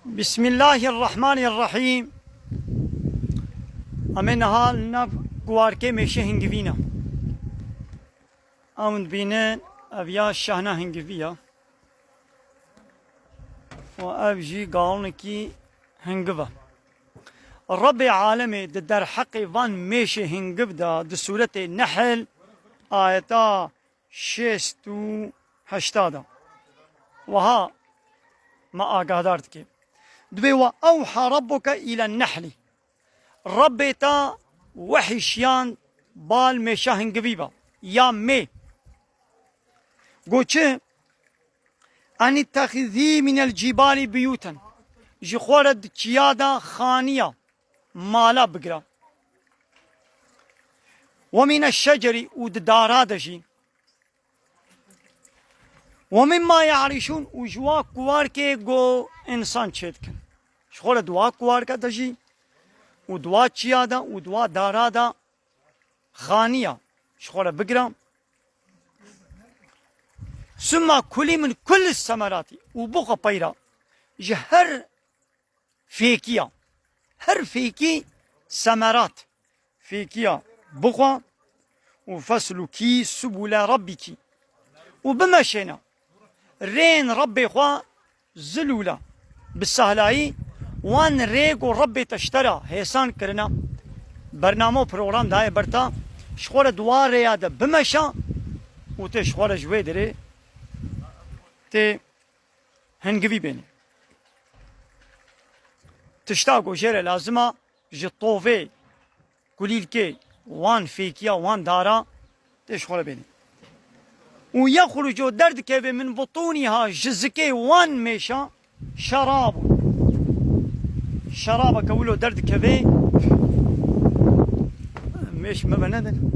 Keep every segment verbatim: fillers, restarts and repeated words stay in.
Bismillahirrahmanirrahîm. Em ê niha li nav kuwarkê mêşê hingivî ne. Em dibînin ev ya şahna hingivî ya. Û ev jî galinekî hingiv e. Rebbê alemê di derheqê van mêşê hingiv de di sûretê Nehl ayeta şêst û heşta de wiha me agahdar dike. Dibê we ewha Rabbuke îlen nehlî. Rebbê te wehî şiyand bal mêşa hingivî be. Ya mê. Got çi? Enîttexizî minel cîbalî biyûten. Ji xwe re di çiya de xaniya, mala bigire. Ve mine şecerî û di dara de jî. Ve mimma ye'rîşûn û ji wa kuwarkê ku însan çêdikin. Ji xwe re di wa kuwarke de jî û di wa çiya de û di wa dara de xaniya ji xwe re bigire. Summa kulî min kulli semeratî û bixwe peyra ji her fêkiya. Her fêkî semerat. Fêkiya bixwe û feslukî subûle Rabbikî. Û bimeşêne rêyên Rebbê xwe zilûle. Bi sahlayî wan rê ku Rebbê te ji te re hêsan kirine. Bername û program daye ber te. Ji xwe re di wa rêya de bimeşe û tê ji xwe re ji wê derê tê hingivî bênî. Tişta ku jê re lazim e ji tovê kulîlkê wan fêkiya wan dara tê ji xwe re bênî. Û yexrucu derdikeve min butûnîha ji zikê wan mêşa şerabun. Şerabeke wilo derdikeve mêş me venedin.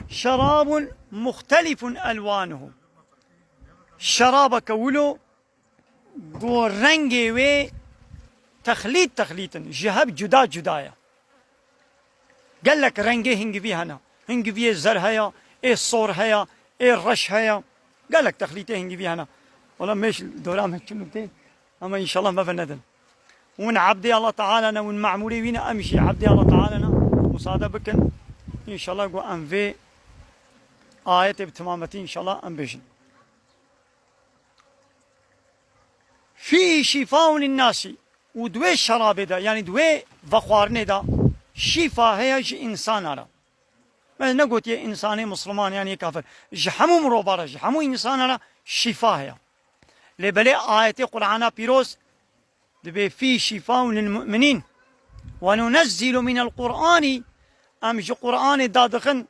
Şerabun muxtelifun elwanuhu. Şerabeke wilo ku rengê wê texlît texlît in, ji hev cuda cuda ye. Gelek rengê hingivî hene. Hingiviyê zer heye, ê sor heye, ê reş heye. Gelek texlîtê hingivî hene. Wala mêş dora me çi nûktê, ama înşallah me ve nedin. Hûn ebdê Allah Teala ne, hûn memûrê wî ne, em jî ebdê Allah Teala ne. Musade bikin. Înşallah ku em vê ayetê bi timametî înşallah em bêjin. Fîhî şîfaun linnasî. Û di wê şerabê de, yanî di wê vexwarinê de şîfa heye ji însana re. Me negotiye însanê misliman yan yê kafir. Ji hemû mirova re, ji hemû însana re şîfa heye. Lê belê ayetê Qur'ana pîroz dibê fî şîfaun lil mu'minîn. Ve nunezzilu minel Qur'anî, em ji Qur'anê dadixin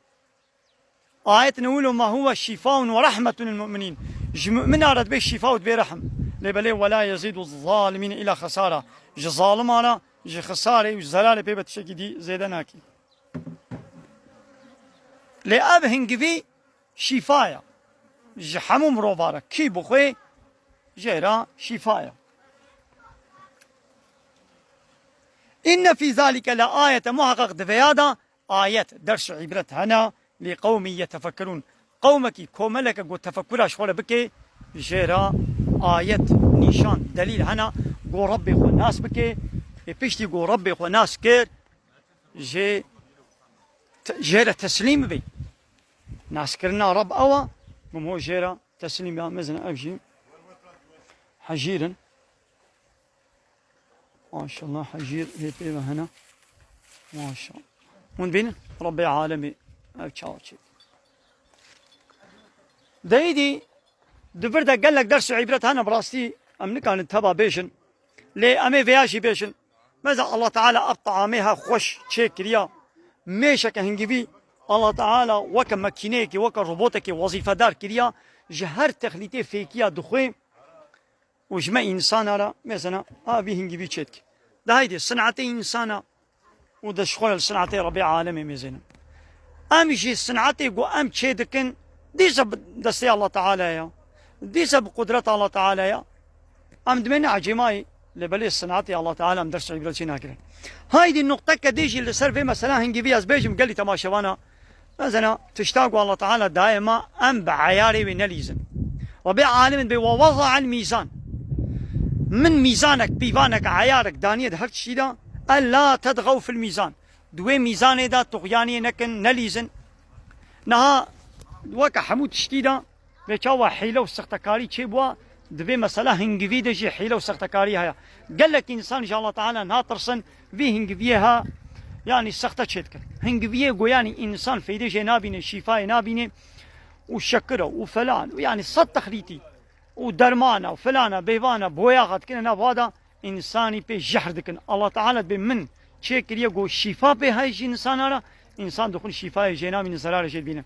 ayet ne wilo ma huwe şîfaun ve rahmetun lil mu'minîn. Ji mu'mina re dibê şîfa û dibê rehm. Lê belê ve la yezîdu zalimîne illa xesara. Ji zalima re, ji xesarê û zelalê pê be tiştekî dî zêde nakî. Lê ev hingivî şîfa ye. Ji hemû mirova re kî bixwê jê re şîfa ye. Înne fî zalîke le ayete, muheqeq di vêya de ayet, ders û îbret hene, lî qewmî yetefekkerûn. Qewmekî, komeleke ku tefekkura ji xwe re bike, jê re ayet, nîşan, delîl hene, ku Rebbê xwe nas bike, ê piştî ku Rebbê xwe nas kir, jê, te-, jê re teslîm bibî. Naskirina Reb ew e, ku mo jê re teslîm ya mezin ev jî hejîr in. Maşallah, hejîr hê pê ve hene. Maşallah. Hûn bînin? Rebbê alemê ev çawa çê. Deyîdî di vir de gelek ders û îbret hene, bi rastî em nikarin teba bêjin. Lê em ê vêya jî bêjin. Meza Allah Teala ev taamê ha xweş çê kiriya. Mêşeke hingivî Allah Teala weke makîneyekê, weke robotekê wezîfedar kiriya. Ji her texlîtê fêkiya dixwê. Û ji me însana re, mesela, a vî hingivî çêdike. De haydê, sinetê însana û de ji xwe li sinetê Rebbê alemê mêzênin. Em jî sinetê ku em çêdikin, dîsa bi destê Allah Teala ya. Dîsa bi qudreta Allah Teala ya. Em dimêne ecêmayî, lê belê sinetê Allah Teala em ders îbret jî nakirin. Haydî nuqteke dî jî li ser vê mesela hingivî ez bêjim gelî temaşevana. Mesela tişta ku Allah Teala daye ma em bi eyarê wê nelîzin. Rebbê alemên bê ve weza'el mîzan. Min mîzanek, pîvanek, eyarek daniye di her tiştî de. Ella tedxew fil mîzan. Di wê mîzanê de tuxyaniyê nekin, nelîzin. Niha weke hemû tiştî de bê çawa hîle û sextekarî çêbûwa, di vê mesela hingivî de jî hîle û sextekarî heye. Gelek însan ji Allah Teala natirsin vî hingiviyê ha, yanî sexte çêdikin. Hingiviyê ku yanî însan feydê jê nabîne, şîfayê nabîne û şekir e û felan û yanî sed texlîtî û dermana û filana bêvana boyaxa dikine nav wa da, însanî pê jehr dikin. Allah Teala dibê min çêkiriye ku şîfa pê heye ji însana re, însan dixwin şîfayê jê namîne, zerarê jê dibîne.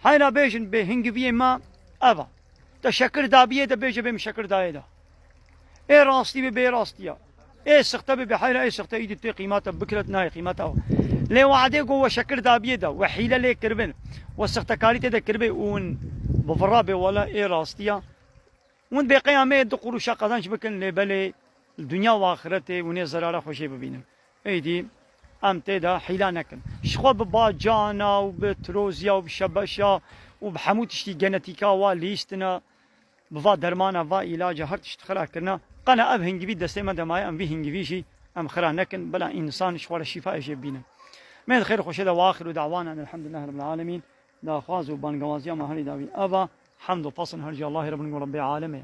Heyna bêjin bê hingiviyê me ev e. Te şekir dabiyê de bêje bê min şekir dayê de. Ê rastî bê bê rastiya. Ê sixte bê bê heyra ê sixte îdî tê qîmata bikiret nayê qîmata ew. Lê wadê ku we şekir dabiyê de, we hîle lê kiribin, we sixtekarî tê de kiribê û win bi vira bê wela ê rastiya. Win bê qeyamê du quruşa qezenç bikin, lê belê li dinya û axretê win ê zerara xwe jê bibînin. Êdî em tê de hîla nekin. Ji xwe bi bacana û bi tiroziya û bi şebeşa û bi hemû tiştî genetîka wa lîstine, bi va dermana, va îlaca, her tişt xira kirine. Qene ev hingivî destê me de maye, em vî hingivî jî em xira nekin. Bila însan ji xwe re şîfayê jê bibînin. Mêd xêr xweşê de, wa axiru da'wana elhamdulillah rabbil alemîn. Daxwaz û bangewaziya me herî dawî eva. Hemd û pesn her jî Allahê Rabbin û Rabbê alemê ye.